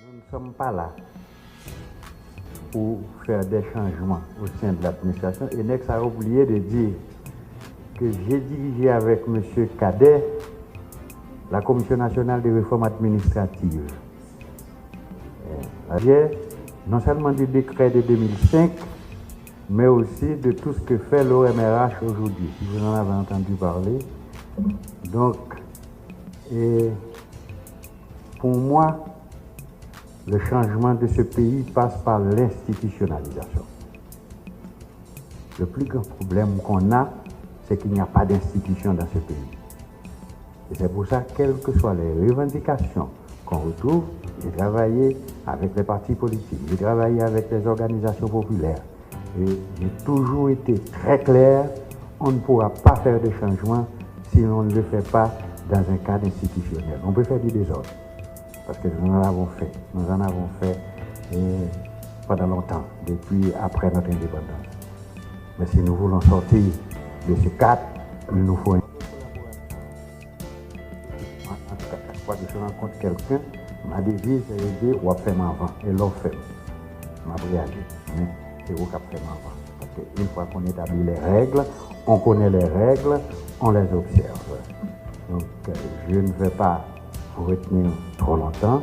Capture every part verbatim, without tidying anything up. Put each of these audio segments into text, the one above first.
Nous ne sommes pas là pour faire des changements au sein de l'administration. Et nèg sa yo oublié de dire que j'ai dirigé avec monsieur Cadet la Commission nationale de réforme administrative. Euh, non seulement du décret de deux mille cinq, mais aussi de tout ce que fait l'O M R H aujourd'hui, si vous en avez entendu parler. Donc, et pour moi, le changement de ce pays passe par l'institutionnalisation. Le plus grand problème qu'on a, c'est qu'il n'y a pas d'institution dans ce pays. Et c'est pour ça, quelles que soient les revendications qu'on retrouve, j'ai travaillé avec les partis politiques, j'ai travaillé avec les organisations populaires, et j'ai toujours été très clair, on ne pourra pas faire de changement si on ne le fait pas dans un cadre institutionnel. On peut faire du désordre, parce que nous en avons fait, nous en avons fait, euh, pendant longtemps, depuis après notre indépendance. Mais si nous voulons sortir de ce cadre, il nous faut un En tout cas, chaque fois que je rencontre quelqu'un, ma devise, c'est de dire, w ap fè m anvan. E lè w fè m, m ap reyaji. Men, se ou k ap fè m anvan. Parce que une fois qu'on établit les règles, on connaît les règles, on les observe. Donc, euh, je ne vais pas vous retenir trop longtemps.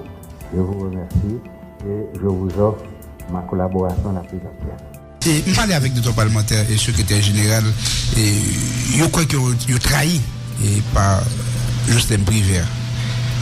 Je vous remercie et je vous offre ma collaboration la plus entière. E, m pale avèk de twa palmantè e sekretè jeneral, e, yo kwè ke yo, yo trayi, e, pa Joslèn Privè.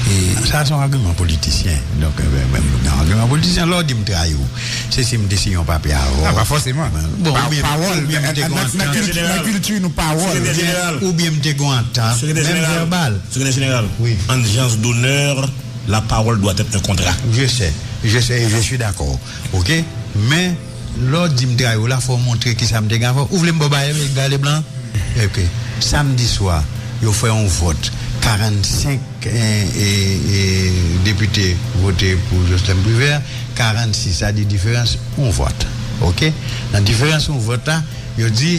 E, sa se yon agiman politisyen. Donk, e, menm nan agiman politisyen, lè w di m trayi w, se si m te siyen yon papye avè w. Non, pa fòseman. Bon, pa, oubyen, pawòl, oubyen m te gen yon antant. Nan kilti nou, pawòl. Oubyen, oubyen m te gen yon antant, menm vèbal. Sekretè jeneral, wi. En urgence d'honneur, la parole doit être un contrat. Je sais, je sais, je suis d'accord. Ok? Men, lè w di m trayi w la, fò w montre kisa m te gen avè w. Ou vle m ba w bagay, Edgar Leblanc? Ok. Samdi swa, yo fè yon vòt. Karannsenk, e, e, e, depite vote pou Joslèn Privè, karannsis, sa di diferans yon vòt. Ok? Nan diferans yon vòt la, yo di,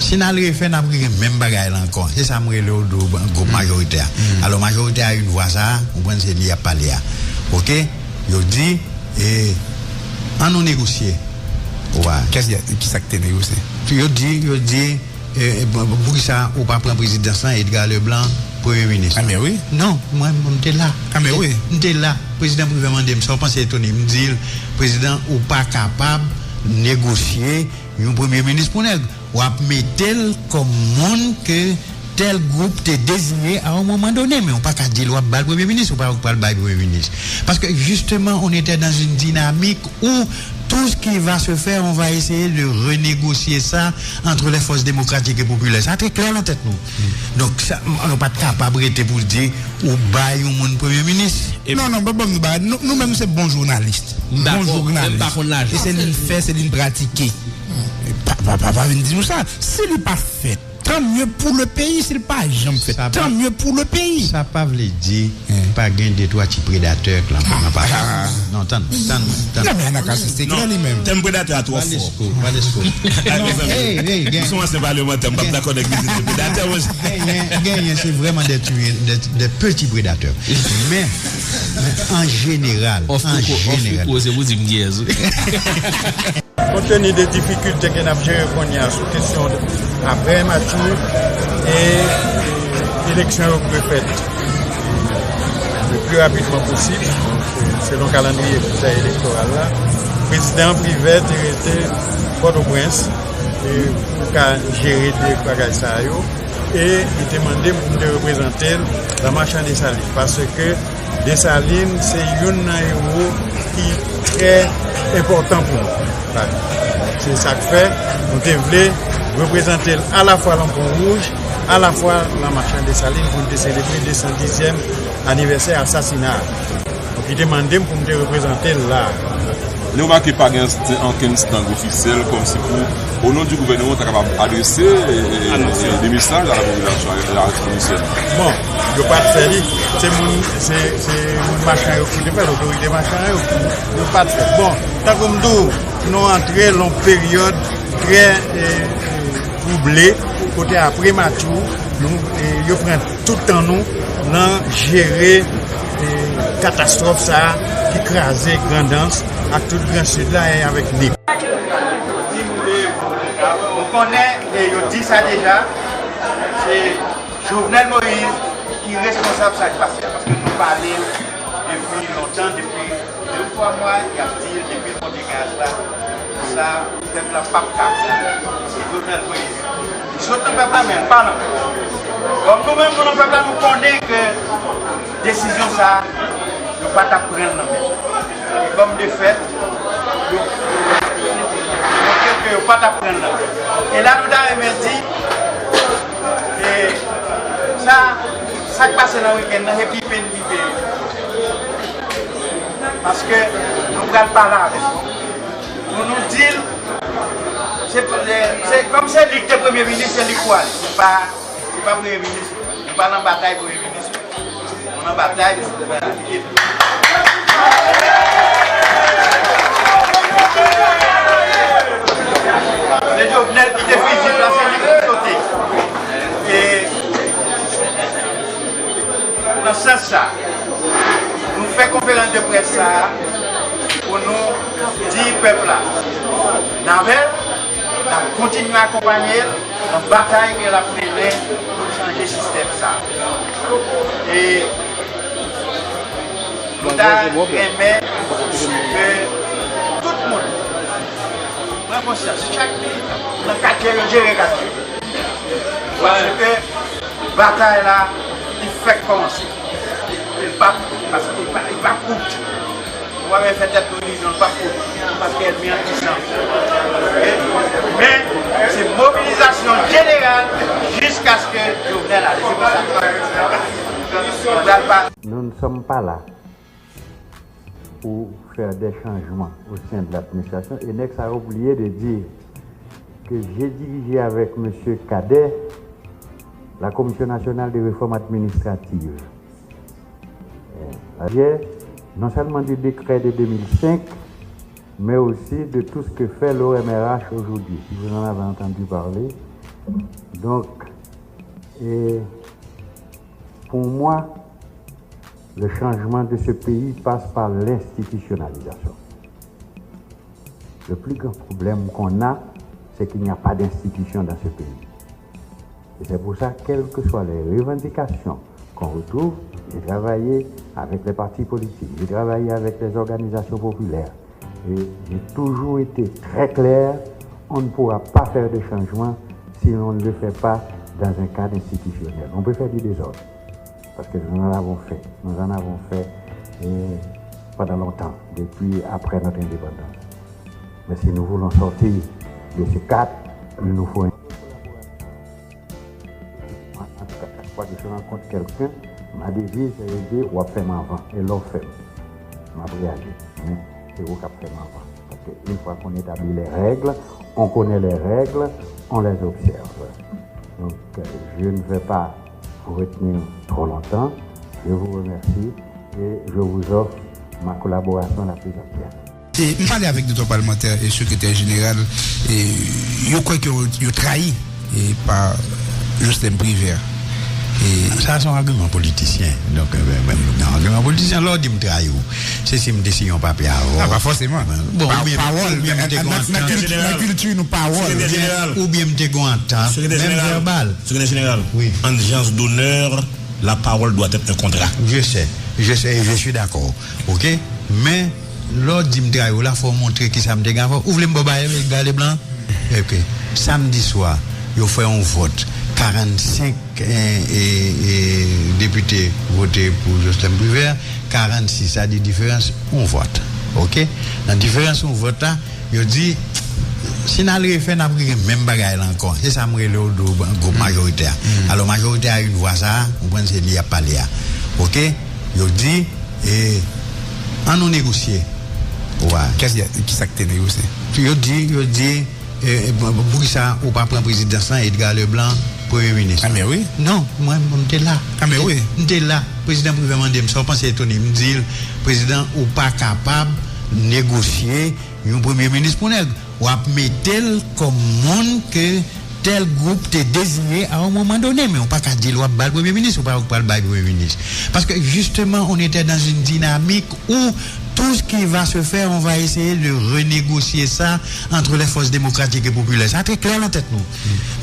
si n al refè, n ap gen menm bagay la ankò. Se sa m rele w dou gwoup majoritè a. Alò, majorite a yon vwa sa a, ou konprann se li y ap pale a. Ok? Yo di, e, ann nou negosye. Ou wè. Kès, kisa k te negosye? Yo di, yo di, e, e, bon, poukisa ou pa pran prezidans lan, Edgar Leblanc, premye minis? A, men wi. Non, mwen, mwen, m te la. A, men wi. M te la. Prezidan Privè mande m, sa w panse, Tony? M di l, prezidan, ou pa kapab negosye yon premye minis pou nèg. W ap mete l kòm moun ke tèl gwoup te deziye a yon moman done, men w pa ka di l w ap ba l premye minis, ou pa pral bay premye minis. Paske justement, on était dans une dynamique où tout ce qui va se faire, on va essayer de renégocier ça entre les forces démocratiques et populaires. Sa trè klè nan tèt nou. Donk, sa, nou pa t kapab rete pou di ou bay yon moun premye minis. Non, non, ban, ban m di w bagay. Nou, nou menm se bon jounalis. Bon jounalis. E se li n fè, se li n pratike. Pa, pa, pa, pa vin di nou sa. Si li pa fèt, tant mieux pour le pays. Si l pa janm fèt, tant mieux pour le pays. Sa pa vle di pa gen de twa ti predatè k lan, nan pa. Non, tann, tann, tann. Non, men Anacase se klè li menm. Tèm predatè a twò fò. Valesco, Valesco. Hey, hey, gen. M se yon ansyen palmantè, m p ap dakò nèg ki di se predatè, mwen. Genyen, genyen, se vrèman de, de, de peti predatè. Men, men, an jeneral, an jeneral. Off micro, se pou di m kiyès, wi. Kont teni de difikilte ke n ap jere kounye a sou kesyon apre Matjou e eleksyon yo k dwe fèt le pli rapidman posib, selon kalandriye bizay elektoral la, prezidan Privè te rete Pòtoprens pou l ka jere de bagay sa yo, e li te mande m pou m te reprezante l nan Machan Desalin, paske Desalin se youn nan ewo ki trè enpòtan pou nou. Se sa k fè nou te vle reprezante l alafwa nan Pon Wouj, alafwa nan Machan Desalin pou n te selebre de san dizyèm anivèsè asasina a. Donk, li te mande m pou m te reprezante l la a. Nou remake pa gen ankenn stand ofisyèl kòmsi pou, au nom du gouvernement, ta kapab adrese, e, e, e, de mesaj a la popilasyon, a la Polisyen. Bon, yo pa t fè li. Se moun, se, se moun Machan yo ki te fè l, otorite Machan yo, yo pa t fè. Bon, tankou m di w, nou antre nan yon peryòd trè, e, twouble, kote apre Matjou, nou, e, yo pran tout tan nou nan jere, e, katastwòf sa a, Kraze Grandans ak tout Gran Sid la e avèk Nip. Nou konnen, e yo di sa deja, se Jovenel Moïse ki responsab sa k pase a, paske nou pale l depi lontan, depi de twa mwa, y ap di l depi l monte gaz la, sa, pèp la p ap ka pran. Se Jovenel Moïse. Li sot nan pèp la, men l pa nan pèp la. Kòm nou menm, nou nan pèp la, nou konnen ke desizyon sa a, yo pa t ap pran l nan men l. E kòm de fèt, yo, yo montre ke yo pa t ap pran l nan men l. E la, nou ta renmen di, e sa, sa k pase nan wikenn nan, se pi pen li peye. Paske nou pral pale avè l. Pou nou di l, se, se, se kòm se li ki te premye minis, se li k pou ale. Se pa, se pa premye minis. Nou pa nan batay premye minis. Nou nan batay de souverènte. Se Jovenel ki te fizib la, se li ki sote. E nan sans sa, nou fè konferans de près sa a pou nou di pèp la, n avè l, n ap kontinye akonpanye l nan batay ke l ap mennen pou chanje sistèm sa a. E nou ta renmen ke tout moun pran konsyans, chak moun nan katye yo jere katye yo. Paske batay la, li fèk kòmanse. Li pa, paske li pa, li pa kout. Nou pa bezwen fè tèt nou ilizyon, li pa kout. Paske ènmi an pwisan. Oke? Men, se mobilizasyon jeneral jiskaske Jovenel ale. Se pou sa nou pral pa. Nous ne sommes pas là pour faire des changements au sein de l'administration. Et nèg sa yo oublié de dire que j'ai dirigé avec Monsieur Cadet la Commission nationale de réforme administrative. Euh, non seulement du décret de deux mille cinq, mais aussi de tout ce que fait l'O M R H aujourd'hui, si vous en avez entendu parler. Donc, et pour moi, le changement de ce pays passe par l'institutionnalisation. Le plus grand problème qu'on a, c'est qu'il n'y a pas d'institution dans ce pays. Et c'est pour ça, quelles que soient les revendications qu'on retrouve, j'ai travaillé avec les partis politiques, j'ai travaillé avec les organisations populaires, et j'ai toujours été très clair, on ne pourra pas faire de changement si on ne le fait pas dans un cadre institutionnel. On peut faire du désordre, parce que nous en avons fait, nous en avons fait, euh, pendant longtemps, depuis après notre indépendance. Mais si nous voulons sortir de ce cadre, il nous faut un Chak fwa ke je rencontre quelqu'un, ma devise, se di, w ap fè m anvan. E lè w fè m, m ap reyaji. Men, se ou k ap fè m anvan. Parce que une fois qu'on établit les règles, on connaît les règles, on les observe. Donc, euh, je ne vais pas vous retenir trop longtemps. Je vous remercie et je vous offre ma collaboration la plus entière. E, m pale avèk de twa palmantè e sekretè jeneral, e, yo kwè ke yo, yo trayi, e, pa Joslèn Privè. E, sa, se yon agiman politisyen. Donk, e, ben, ben, nan agiman politisyen, lè w di m trayi w, se si m te siyen yon papye avè w. Non, pa fòseman. Bon, pa, oubyen, pawòl, oubyen m te gen yon antant. Nan kilti nou, pawòl. Oubyen m te gen yon antant, menm vèbal. Sekretè jeneral, wi. En urgence d'honneur, la parole doit être un contrat. Je sais, je sais et je suis d'accord. Ok? Men, lè w di m trayi w la, fò w montre kisa m te gen avè w. Ou vle m ba w bagay, Edgar Leblanc? Ok. Samdi swa, yo fè yon vòt. Karannsenk, e, e, e, depite vote pou Joslèn Privè, karannsis, sa di diferans yon vòt. Ok? Nan diferans yon vòt la, yo di, si n al refè, n ap gen menm bagay la ankò. Se sa m rele w, do, gwoup majoritè a. Alò, majorite a, yon vwa sa a, ou konprann se li y ap pale a. Ok? Yo di, e, ann nou negosye. Ou wè. Kiyès ki, kisa ki te negosye? Yo di, yo di, e, e, bon, bon, poukisa ou pa pran prezidans lan, Edgar Leblanc, premye minis? A, men wi. Non, mwen, mwen, m te la. A, men wi. M te la. Prezidan Privè mande m, sa w panse, Tony? M di l, prezidan, ou pa kapab negosye yon premye minis pou nèg. W ap mete l kòm moun ke tèl gwoup te deziye a yon moman done, men w pa ka di l w ap ba l premye minis, ou pa pral bay premye minis. Paske, jisteman, on était dans une dynamique où Tout ce qui va se faire, on va essayer de renégocier ça entre les forces démocratiques et populaires. Sa trè klè nan tèt nou.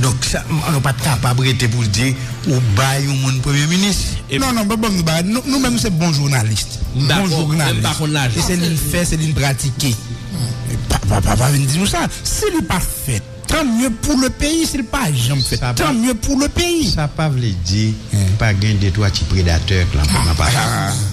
Donk, sa, nou pa t kapab rete pou di ou bay yon moun premye minis. Non, non, ban m di w bagay. Nou, nou menm, se bon jounalis. Bon jounalis. E se li n fè, se li n pratike. Pa, pa, pa, pa vin di nou sa. Si li pa fèt, tant mieux pour le pays. Si li pa janm fèt, tant mieux pour le pays. Sa pa vle di pa gen de twa ti predatè k lan nan pati.